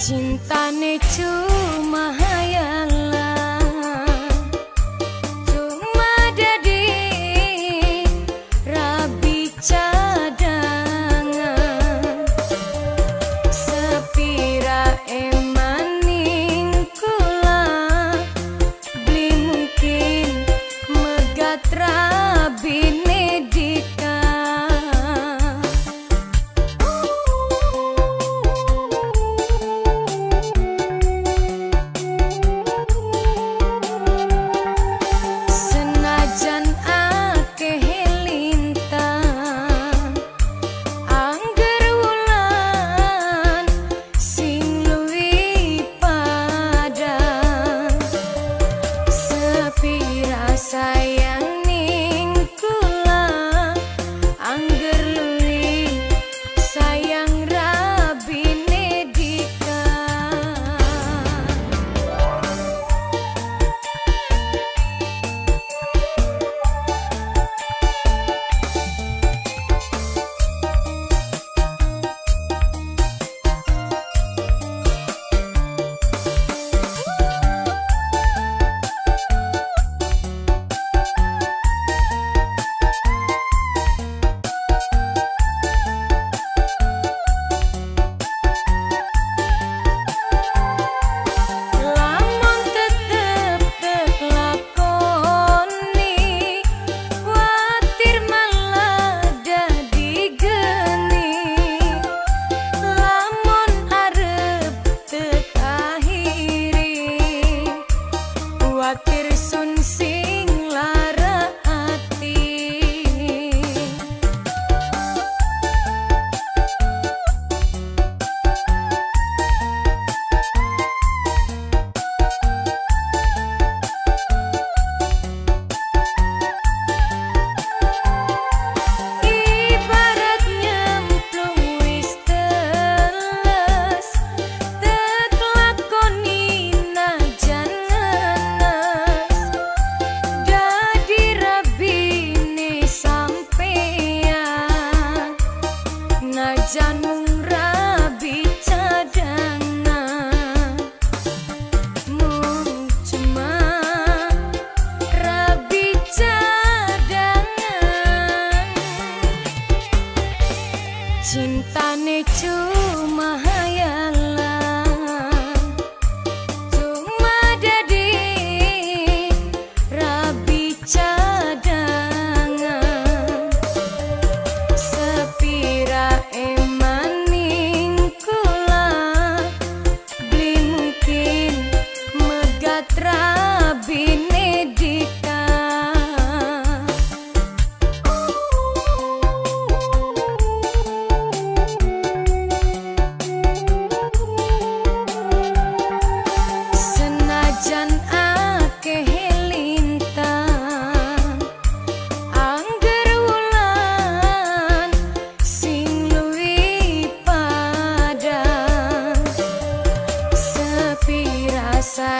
Cintane cuma hayalan, cuma dadi rabi cadangan. Sepira emaning kula beli mungkin megat rabine dika. Senajan akeh lintang, angger wulan sing luwih padang. Sepira sayang ning kula, angger luwih sayang rabine dika. Lamun tetep tek lakoni, kuatir malah dadi geni. Lamun arep tek akhiri, kuatir sun sing lara ati. Ibarat nyemplung wis teles, tek lakoni najan ngenes. Dadi rabine sampeyan, najan mung rabi cadangan. Mung cuma rabi cadangan. Cintane cuma hayalan, cuma dadi rabi cadangan. Sepira emaning kula beli mungkin megat rabine dika. Senajan akeh lintang, angger wulan sing luwih padang. Sepira sayang